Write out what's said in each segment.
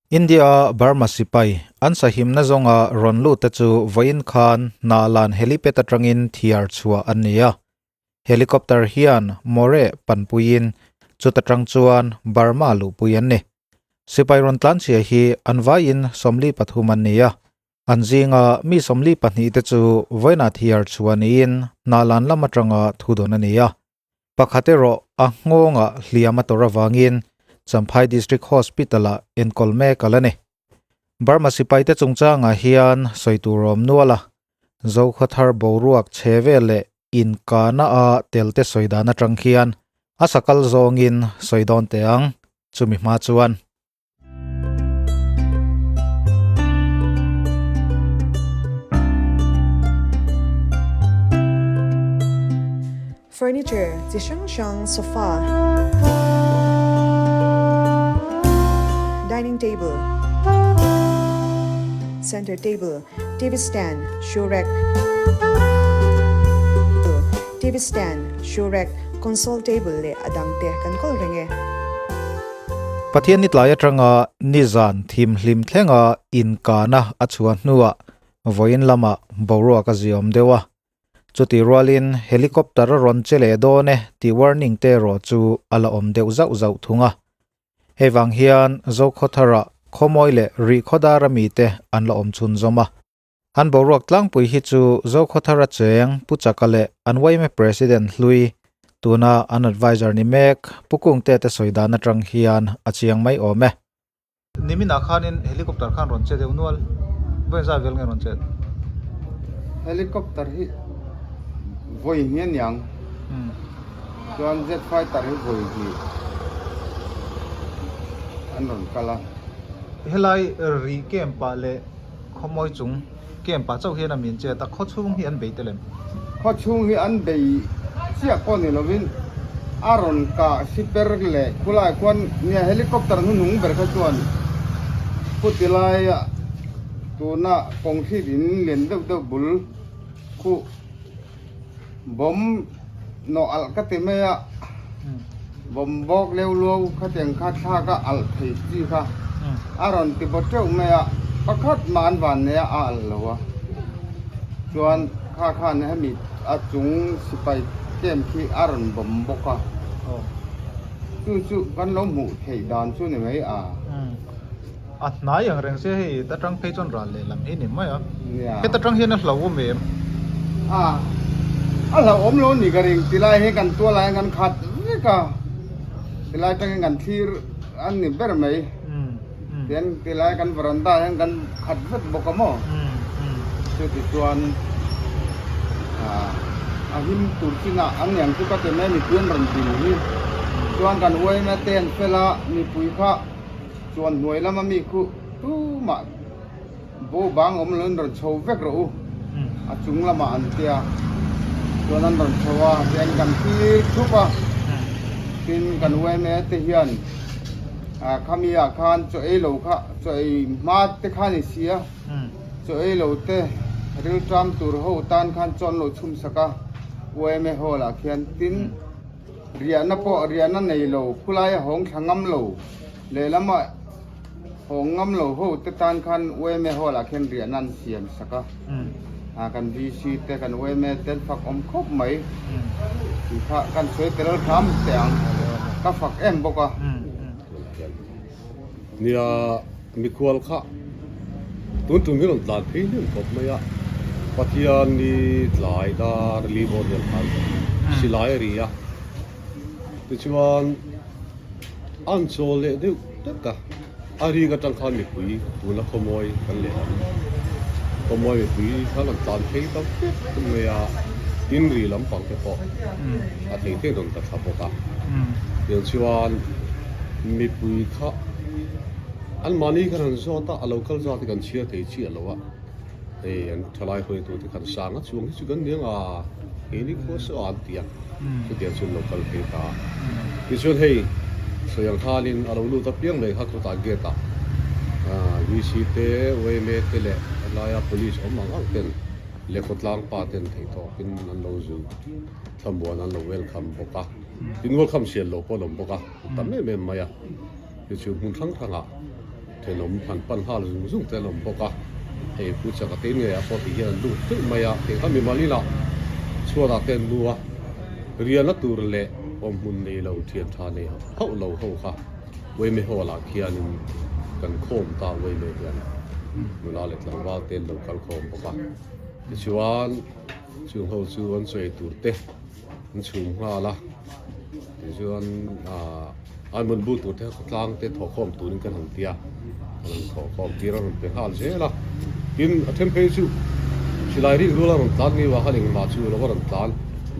India-a Burma sipai an sahimna zawnga rawn lut te chu vawiin khan Hnahlan helipad atangin thiar chhuah an ni a. Helicopter hian Moreh panpuiin chuta tang chuan Burma luhpui an ni. Sipai rawn tlanchhia hi an vaiin 43 an ni a. An zinga mi 42 te chu vawiinah thiar chhuah niin Hnahlan lam atanga thudawn a ni a. Pakhat erawh a nghawngah hliam a tawrh avangin Champhai District Hospital-ah enkawl mek a la ni. Burma sipaite chungchangah hian sawi tur a awm nual a, Zokhawthar boruak chhe vel leh inkahna a telte sawi dan atang hian a sakal zawngin sawi dawn teh ang, chumi hma chuan. Furniture chi hrang hrang sofa, dining table, center table, TV stand, shoe rack, TV stand, shoe rack, console table leh a dangte kan kawl reng e. Pathian ni tlai atanga nizan thimhlim thlenga inkahna a chhuah hnuah vawiin lamah boruak a ziawm deuh a. Chutih rualin helicopter a rawn che leh dawn e tih warning te erawh chu a la awm deuh zauh zauh thung a. Hei vang hian Zokhawthara khawmawi leh Rihkhawdara mite an la awm chhunzawm a. An boruak tlangpui hi chu Zokhawthara cheng Pu Chaka leh an yma President hlui, tuna an adviser ni mek Pu Kungte te sawi dan atang hian a chiang mai awm e. Niminah khanin helicopter khan rawn che deuh nual, vawi zai vel nge rawn chet? Helicopter hi vawi hnih a niang, chuan jet fighter hi vawi hnih an rawn kal a. Helai ri camp ah leh Khawmawi chung camp ah chauh hian a min chet a, khaw chhung hi an bei tel em? Khaw chhung hi an bei chiah pawh ni lovin a rawn kah siper leh khulai khuan nia helicopter hnuhnung ber kha chuan khuti laia tuna concrete in lian deuh deuh bul khuh bomb nawh alh ka ti mai a, bomb bawk leu luau khatiang kha thlak a alh thei chi kha a rawn ti baw teuh mai a, pakhat mah an van nei a a alh lo a, chuan kha khan hemi a chung sipai camp khi a rawn bomb bawk a, chu chu kan lo hmuh theih dan chu ni mai a. A hnai ang reng se hei ta tang phei chuan ral lehlam hi ni mai a. Heta tang hian a hlauhawm em? A, a hlauhawm lo ni ka ring. Tilai hi kan tual ah hian kan khat vek a, tilai tangin kan thlir a ni ber mai. Tian tilai kan veranda ah hian kan khat vek bawk a maw? Chuti chuan a him tur chinah an niang chu ka ti mai mipui an rawn dil hi. Chuan kan yma te an fel a, mipui kha. Chuan hnuai lama mi khu tumah bo bang awm loin rawn chho vek rawh u, a chung lamah an tia. Chuan an rawn chho a, tian kan thlir thup a, tin kan yma te hian khami ah khan chaw ei lo kha chaw ei hma te kha ni si a, chaw ei lo te rilṭam tur ho tan khan chaw an lo chhum sak a yma hall ah khian tin. Riahna pawh riahna nei lo, khulaia hawng thla ngam lo, lehlama hawng ngam lo ho te tan khan yma hall ah khian riahna an siam sak a, kan VC te kan yma te an fak awm khawp mai tih kha kan sawi tel hram teh ang, ka fak em bawk a. Nia mikhual kha tun tum hi rawn tlan phei hnem khawp mai a, Pathian ni tlai dar li bawr vel khan silai a ri a, tichuan an chawl leh deuh deuh a, a rik atang khan mipui tuna khawmawi kan leh ang, khawmawi mipui khan an tlan phei ta vek mai a, tin ri lampang te pawh a thei thei rawn ta thla bawk a, tichuan. Mipui kha anmahni khan an zawt a, a lo kal zat hi kan chhiar thei chiah lo a, hei an thalai hruaitu te khan sang a chuang hi chu kan niang a, keini khua saw a an ti a, chutiang chu an lo kal phei ta a. Tichuan hei sawi ang khanin a lo lut apiang mai kha khawtah gate ah VC te, yma te leh helaia police awm ang ang ten leh khawtlang pa ten theihtawkin an lo zu thlamuan an lo welcome bawk a. Tin welcome sian lo pawh an awm bawk a, tam em em mai a, chu chu hmun hrang hrangah. Thenawm han pan nghal zung zung te an awm bawk a, hei Pu Chaka te ngeiah pawh ti hian an lut teuh mai a, heng kha mimal inah chhuatah te an nu a, riahna tur leh awmhmun nei lo thian tha nei hauh lo ho kha Uaime Hall ah khianin kan khawm ta Uaime hian nula leh tlangval te an lo kal khawm bawk a, tichuan chung ho chu an sawi tur te an chhum nghal a, tichuan aah an rawn bu tur te khawtlang te thawhkhawm turin kan han ti a, an rawn thawhkhawm tir a rawn pe nghal zel a, tin a then phei chu silai rik rual a rawn tlan ni vang khan engmah chu lo a rawn tlan,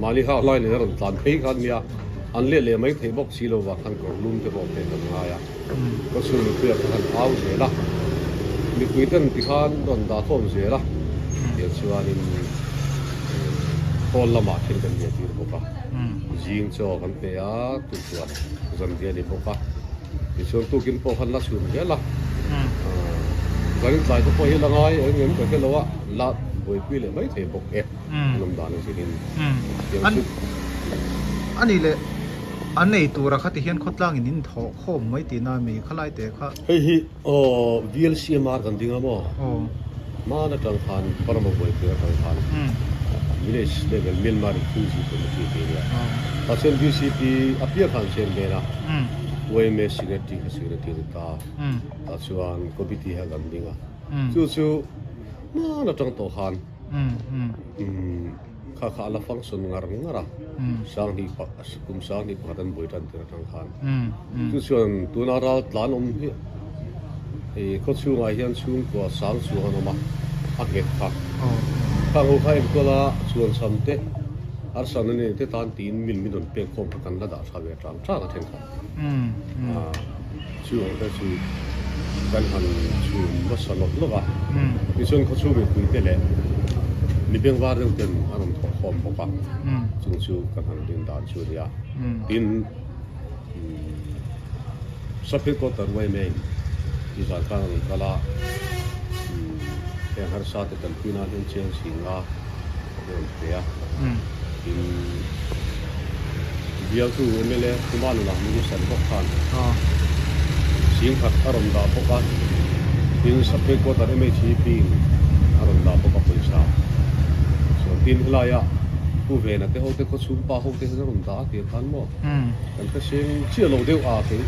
mahni hak lai nen a rawn tlan phei kha ania, an let leh mai theih bawk si lo vang khan kawr lum te pawh pek an ngai a, kawchhung mipui ah khan han au zel a, mipui ten tikhan rawn dah khawm zel a, tiang chuanin. Hall lamah thil kan bia tir bawk a, zing chaw kan pe a, tukchuan zan bia a ni bawk a, tichuan tukin pawh khan la chhun zel a, zanin tlai te pawh hi la ngai eng em ka hre lo a, la buaipui leh mai thei bawk e, an awm dan a zirin. A nih leh a nei tura kha tihian khawtlangin in thawh khawm mai tihna a mi khalai teh kha. Hei hi Aw, VLCMR kan ding a maw? Hmaan atang khan Burma buaipui atang khan Village level Myanmar Refugee Committee tih a nia. Tah chuan VCP a piang khan chen ven a, YMA Secretary kha Secretary a ni ta. Tah chuan Committee kha kan ding a. Chu chu hmaan atang tawh khan Kha kha a la function ngar ngar a, Sanghnih kum Sanghnih pakhat an buai tan tir atang khan. Chu chuan tuna ral tlan awm hi hei khaw chhungah hian chhungkua sang chuang an awm a, a nghet kha. Khang ho kha enkawl a chuan cham te arsan a nei te tan tiin min min rawn pek khawm kha kan la dah tha ve tang tang a thenkhat. Chu ang te chu kan han chhum nasa lawk lawk a, tichuan khawchhung mipui te leh mi bengvar deuh ten an rawn thawh khawm bawk a, chung chu kan han rin dan chu a nia. Tin, Sub Headquarter yma in i zan khan a rawn kal a, heng harsa te tanpui nan hian cheng chhing a rawn pe a, tin, Bialtu mla Kumar nunah Minister bawk khan singkhat a rawn dah bawk a, tin Sub Headquarter MHEP in a rawn dah bawk a pawisa. Chuan tin helaia Pu Vena te ho te khawchhung pa ho te hian a rawn dah a tih khan maw kan hre seng chiah lo deuh a kei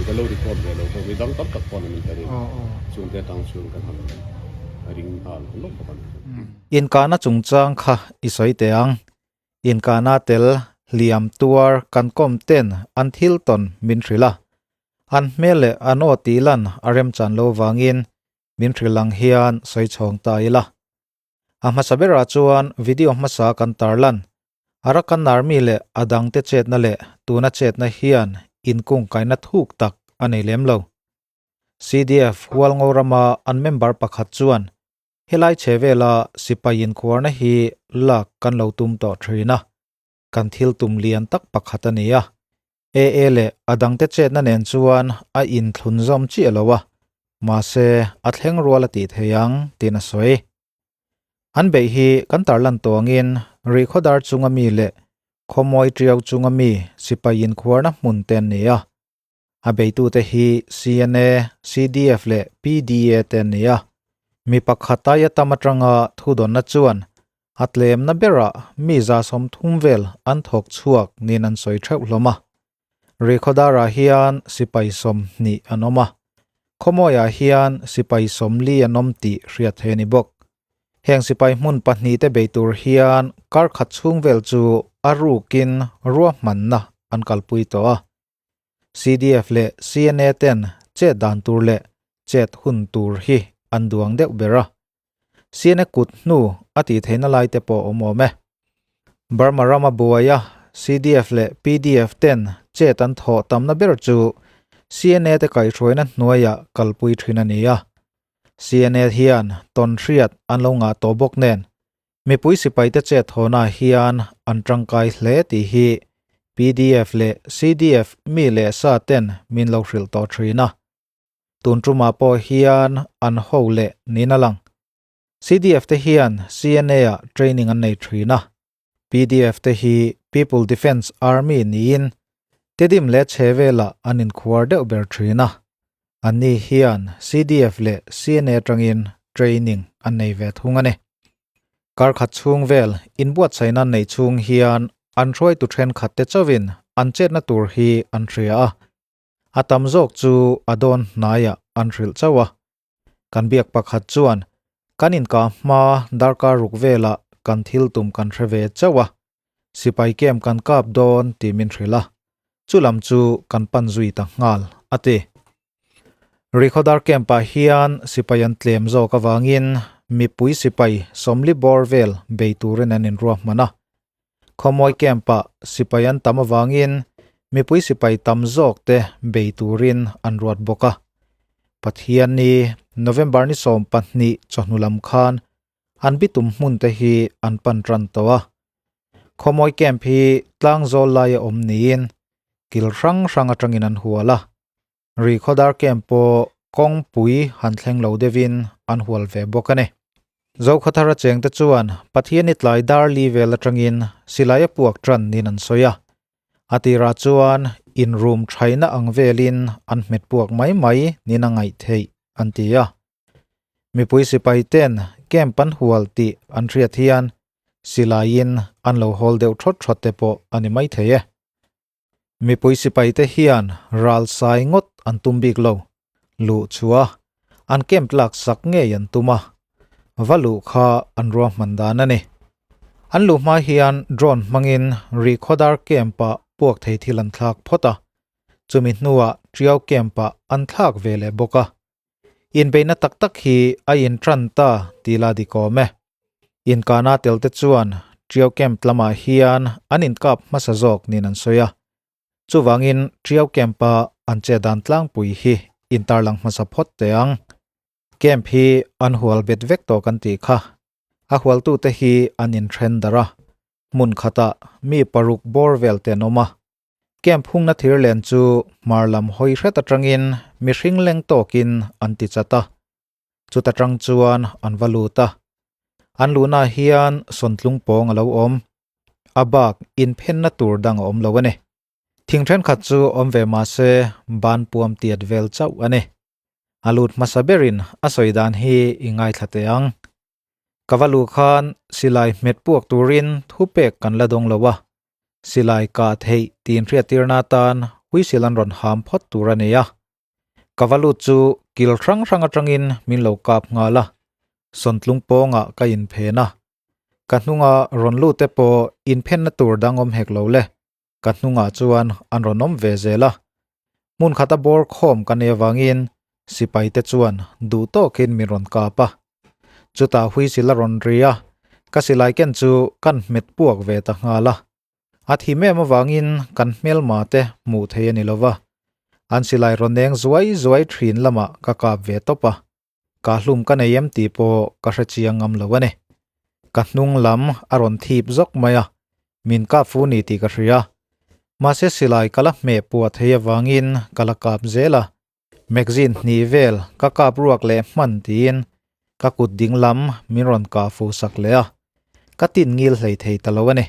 ka lo record ve lo bawk midang tam tak pawh an in ka ring chungte atang chuan kan han ring nghal hlawm bawk a ni. Inkahna chungchang kha i sawi teh ang. Inkahna tel hliam tuar kan kawm ten an thil tawn min hrilh a. An hmel leh an aw tih lan a remchan lo vangin min hrilh ang hian sawi chhawng ta ila. A hmasa berah chuan video hmasa kan tarlan Arakan Army leh a dangte chetna leh tuna chetna hian inkungkaina thuk tak a nei lem lo. CDF Hualngo rama an member pakhat chuan Helai chhe vela sipai inkhuarna hi lak kan lo tum tawh thin a, kan thil tum lian tak pakhat a ni a. AA leh a dangte chetna nen chuan a inthlun zawm chiah lo a, mahse a thleng rual a tih thei ang tiin a sawi. An beih hi kan tarlan tawh angin Rihkhawdar chunga mi leh Khawmawi Tiau chunga mi sipai inkhuarna hmun te an ni a. A beitute hi CNA, CDF leh PDA te an ni a. Mi pakhat aia tam atanga thudawnna chuan a tlemna berah mi 30 vel an thawk chhuak niin an sawi theuh hlawm a. Rikhodarah hian sipai 20 an awm a, Khawmawiah hian sipai 40 an awm tih hriat theih a ni bawk. Heng sipai hmun pahnihte bei tur hian kar khat chhung vel chu a rukin ruahmanna an kalpui tawh a. CDF leh CNA ten chet dan tur leh chet hun tur hi an duang deuh ber a. CNA kut hnu a tih theihna lai te pawh awm awm e. Burma rama buaia CDF leh PDF ten chet an thawh tamna ber chu CNA te kaihhruaina hnuaiah kalpui thin a ni a. CNA hian tawn hriat an lo ngah tawh bawk nen Mipui sipaite chet hawnah hian an tangkai hle tih hi pdf leh CDF mi leh sa ten min lo hrilh tawh thin a. Tun tumah pawh hian an ho leh niin a lang. CDF te hian CNA ah training an nei thin a. Pdf te hi People Defence Army niin Tedim leh chhe velah an inkhuar deuh ber thin a. Anni hian CDF leh CNA atangin training an nei ve thung a ni. Kar khat chhung vel inbuatsaihna nei chung hian an hruaitu thenkhatte chauhin an chetna tur hi an hria a, a tam zawk chu a dawn hnaiah an hrilh chauh a. Kan biak pakhat chuan kan inkah hma darkar ruk velah kan thil tum kan hre ve chauh a, sipai camp kan kap dawn tih min hrilh a, chulam chu kan pan zui ta nghal, a ti. Rikhodar camp-ah hian sipai an tlem zawk avangin mipui sipai sawmli bawr vel bei turin an inruahman a. Khawmawi camp-ah sipai an tam avangin mipui sipai tam zawk te bei turin an ruat bawk a. Pathianni November ni 12 chawhnu lam khan an bitum hmun te hi an pan tan tawh a. Khawmawi camp hi tlangzawl laia awm niin kil hrang hrang atangin an hual a. Rikhodar camp pawh kawngpui han thleng lo deuhin an hual ve bawk a ni. Zokhathara chengte chuan Pathiani tlai dar li vel atangin silai a puak tan niin an sawi a. A tirah chuan inrum thaina ang velin an hmet puak mai mai niin a ngaih theih an ti a. Mipui sipai ten camp an hual tih an hriat hian silaiin an lo hawl deuh thawt thawt te pawh a ni maithei e. Mipui sipaite hian ral sai ngawt an tum bik lo. Luh chhuah an camp lak sak ngei an tum a, va luh kha an ruahman dan a ni. An luh hma hian drone hmangin Rihkhawdar camp-ah puak thei thil an thlak phawt a, chumi hnuah Tiau camp-ah an thlak ve leh bawk a. Inbeihna tak tak hi a intran ta tih la dik awm e. Inkahna telte chuan Ṭiau Camp lamah hian an inkap hmasa zawk niin an sawi a. Chuvangin Ṭiau Camp-a an che dan tlangpui hi intarlang hmasa phawt teh ang. Camp hi an hual bet vek tawh kan tih kha. A hualtute hi an inthen darh a, hmun khatah mi paruk bawr vel te an awm a. Camp hungna thir len chu hmar lam hawi hret atangin mihring leng tawkin an ti chat a. Chuta tang chuan an va lut a. An luhnaah hian sawntlung pawng a lo awm. A bak inphenna tur dang a awm lo a ni. Thing thenkhat chu awm ve mah se ban puam tiat vel chauh a ni. A lut hmasa berin a sawi dan hi i ngaithla teh ang. Ka va luh khan silai hmet puak turin thupek kan la dawng lo a, silai kah theih tiin hriattirna atan whistle an rawn ham phawt tur a ni a. Ka va lut chu kil hrang hrang atangin min lo kap nghal a, sawntlung pawngah ka inphen a. Ka hnunga rawn lut te pawh inphenna tur dang awm hek lo le, ka hnungah chuan an rawn awm ve zel a. Hmun khata bawr khawm ka nei avangin sipai te chuan duh tawkin min rawn kap a. Chutah whistle a rawn ri a, ka silai ken chu kan hmet puak ve ta nghal a. A thim em avangin kan hmelma te hmuh thei a ni lo va, an silai rawn eng zuai zuai thin lamah ka kap ve tawp a, ka hlum ka nei em tih pawh ka hre chiang ngam lo a ni. Ka hnung lam a rawn thip zawk mai a, min kap fu ni tih ka hria. Mahse silai ka la hmeh puah thei avangin ka la kap zel a, magazine hnih vel ka kap ruak leh hman tiin ka kut ding lam min rawn kah fu sak leh a, ka tin ngil hlei thei ta lo a ni.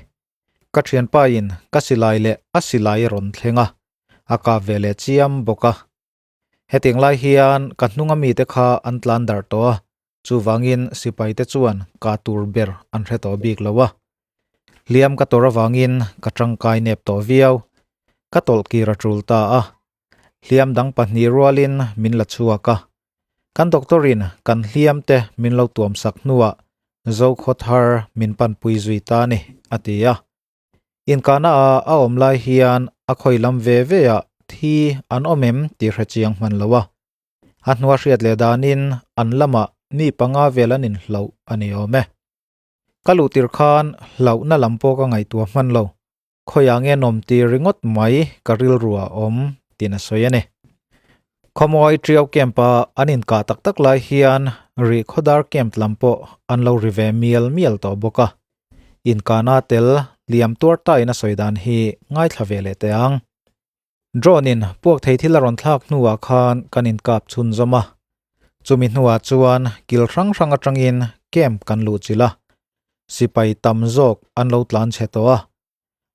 Ka thianpa in ka silai leh a silai a rawn thleng a, a kap ve leh chiam bawk a. Hetiang lai hian ka hnunga mite kha an tlan darh tawh a, chuvangin sipai te chuan kah tur ber an hre tawh bik lo a. Hliam ka tawrh avangin ka tangkai nep tawh viau, ka tawlh kir a tul ta a. Hliam dang pahnih rualin min la chhuak a. Kan doctor in kan hliam te min lo tuam sak hnuah Zokhaw thar min panpui zui ta a ni, a ti a. Inkahna ah a awm lai hian a khawi lam ve ve ah thi an awm em tih hre chiang hman lo a. A hnua hriat leh danin an lamah mi panga vel an inhloh a ni awm e. Ka luh tir khan hlauhna lam pawh ka ngaihtuah hman lo. Khawiah nge nawm ti ringawt mai ka rilru a awm tiin a sawi a ni. Khawmawi Ṭiau Camp-a an inkah tak tak lai hian Rihkhawdar Camp lam pawh an lo ri ve mial mial tawh bawk a. Inkahna tel liam tuar tain a sawi dan hi ngaithla ve leh teh ang. Drone in puak thei thil a rawn thlak hnuah khan kan inkap chhunzawm a. Chumi hnuah chuan kil hrang hrang atangin camp kan luh chilh a. Sipai tam zawk an lo tlan chhe tawh a.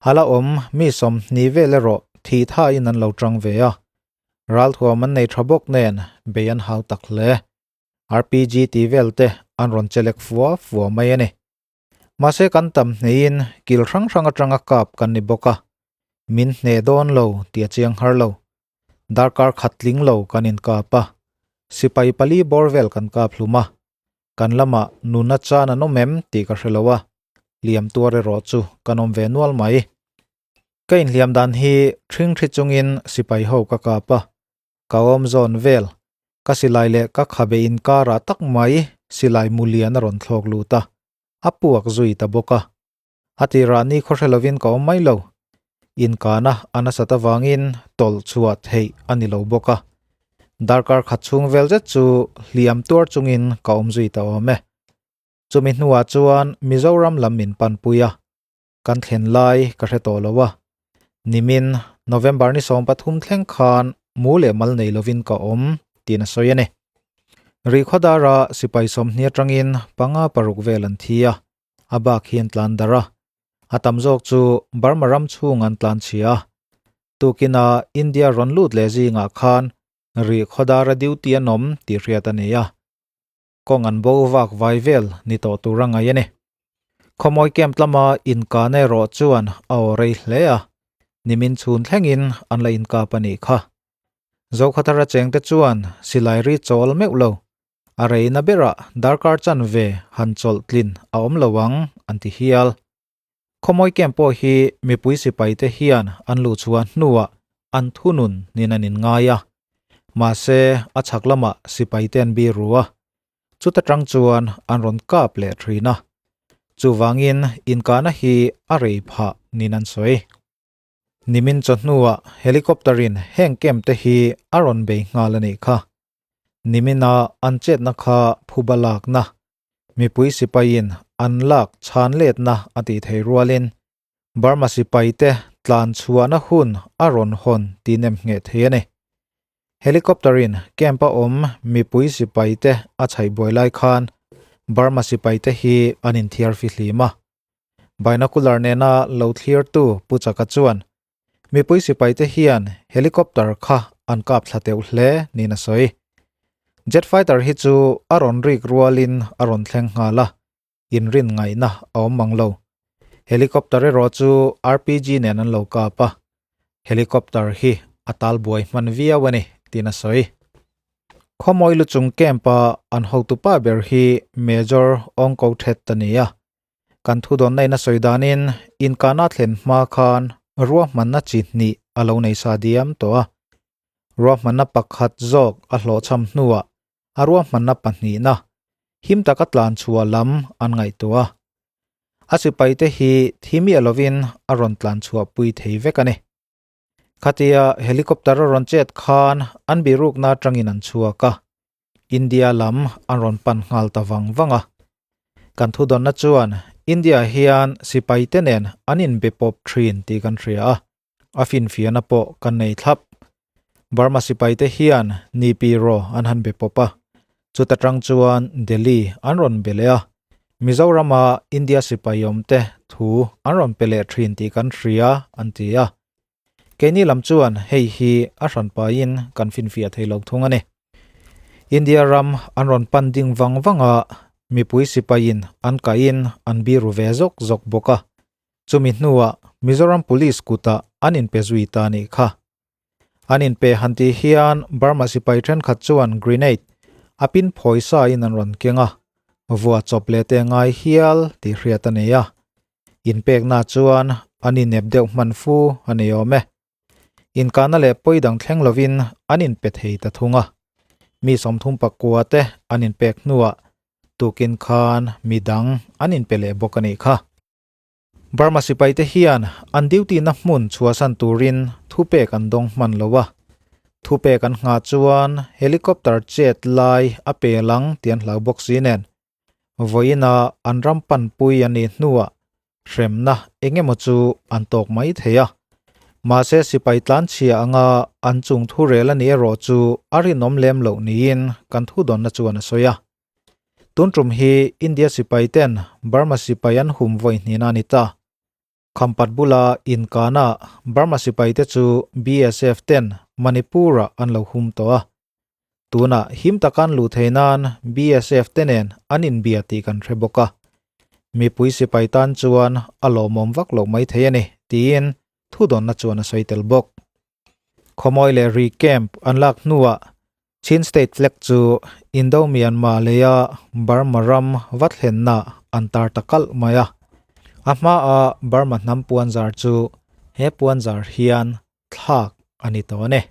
A la awm mi 20 vel erawh thih thain an lo tang ve a. Ralthuam an nei tha bawk nen bei an hau tak hle. RPG tih vel te an rawn chelek fua fua mai a ni. Mahse kan tam hneiin kil hrang hrang atanga kap kan ni bawk a, min hneh dawn lo tih a chiang har lo. Darkar khat tling lo kan inkap a, sipai pali bawr vel kan kap hlum a, kan lamah nuna chan an awm em tih ka hre lo a, liam tuar erawh chu kan awm ve nual mai. Ka inhliam dan hi ṭhing ṭhi chungin sipai ho ka kap a, ka awm zawn vel, ka silai leh ka khabe inkarah tak mai silai mu lian a rawn thlawk lut a, a puak zui ta bawk a. A tirah ni khaw hre lovin ka awm mai lo. Inkana a nasat avangin tawlh chhuah theih a ni lo bawk a. Darkar khat chhung vel zet chu hliam tuar chungin ka awm zui ta awm e. Chumi hnuah chuan Mizoram lam min panpui a, kan thlen lai ka hre tawh lo a. Nimin November ni 13 thleng khan mu leh mal nei lovin ka awm tiin a sawi a ni. Rihkhawdara sipai 20 atangin panga paruk vel an thi a, a bak hi an tlan darh a. A tam zawk chu Burma ram chhung an tlan chhia a. Tukina India rawn lut leh zingah khan Rihkhawdara duty an awm tih hriat a ni a. Kawng an bo vak vai vel ni tawh tur a ngaih a ni. Khawmawi camp lama inkan erawh chuan a aw rei hle a, nimin chhun thlengin an la inkap a nih kha. Zokhathara chengte chuan silai ri chawl meuh lo, a reina berah darkar chanve han chawlh tlin a awm lo ang an ti hial. Khawmawi camp pawh hi mipui sipaite hian an luh chhuah hnuah an thunun nin an inngai a. Mahse, a chhak lamah sipaite an bi ru a, chuta tang chuan an rawn kap leh thin a. Chuvangin inkahna hi a rei phah nin an sawi. Nimin chawhnuah helicopter-in heng camp te hi a rawn bei nghal a nih kha. Nimina an chetna kha phuba lakna, mipui sipaiin an lak chhan letna a tih thei rualin Burma sipaite tlan chhuahna hun a rawn hawn tih nem ngheh thei a ni. Helicopter-in camp-a awm mipui sipaite a chhaih buai lai khan Burma sipaite hi an inthiar fihlim a. Binocular nena lo thlirtu Pu Chaka chuan mipui sipaite hian helicopter kha an kap thla teuh hle niin a sawi. Jet fighter hi chu a rawn rik rualin a rawn thleng nghal a, inrin ngaihna a awm mang lo. Helicopter erawh chu RPG nen an lo kap a, helicopter hi a tal buai hman viau a ni tiin a sawi. Khawmawi lu chung camp-a an hotupa ber hi Major Ongko Thet a ni a, Kan thudawnna in a sawi danin inkahna thlen hma khan ruahmanna chi hnih a lo nei sa diam tawh a. Ruahmanna pakhat zawk a hlawhchham hnuah a ruahmanna pahnihna him taka tlan chhuah lam an ngaihtuah a. A sipaite hi thi miah lovin a rawn tlan chhuah pui thei vek a ni. Khatia helicopter a rawn chet khan an birukna atangin an chhuak a. India lam an rawn pan nghal ta vang vang a. Kan thudawnna chuan India hian sipaite nen an inbe pawp thin tih kan hria a, a finfiahna pawh kan nei thlap. Burma sipaite hian Nipi Raw an han be pawp a, chuta tang chuan Delhi an rawn be leh a, Mizorama India sipai awmte thu an rawn pe leh thin tih kan hria an ti a. Keini lam chuan hei hi a hran pahin kan finfiah thei lo thung a ni. India ram an rawn pan ding vang vang a, mipui sipaiin an kahin an biru ve zawk zawk bawk a. Chumi hnuah Mizoram Police kutah an inpe zui ta a nih kha. An inpe han tih hian Burma sipai thenkhat chuan grenade a pin phawi sa in an rawn keng a, vua chawp leh te ngai hial tih hriat a nei a. Inpekna chuan an inep deuh hman fu a ni awm e. Inkahna leh pawi dang thleng lovin an inpe thei ta thung a. Mi 34 te an inpek hnuah tukin khan mi dang an inpe leh bawk a nih kha. Burma sipaite hian an duty na hmun chhuahsan turin thupek an dawng hman lo a. Thupek an nghah chuan helicopter chet lai a pel ang tih an hlau bawk si nen. Vawiina an ram panpui a nih hnuah hremna eng emaw chu an tawk mai thei a. Mahse sipai tlanchhia anga an chung thurel a nih erawh chu a rinawm lem loh niin kan thudawnna chuan a sawi a. Tun tum hi India sipai ten Burma sipai an hum vawi hnihna a ni ta. Khampat bula inkana Burma sipai te chu BSF ten Manipur-ah an lo hum tawh a. Tunah him taka an luh theih nan BSF te nen an inbia tih kan hre bawk a. Mipui sipai tan chuan a lawmawm vak loh mai thei a ni, tiin thudawnna chuan a sawi tel bawk. Khawmawi leh Ri Camp an lak hnuah Chin State flag chu Indo-Myanmar leia Burma ram va thlenna an tar ta kalh mai a. A hmaa Burma hnam puanzar chu he puanzar hian thlak a ni tawh a ni.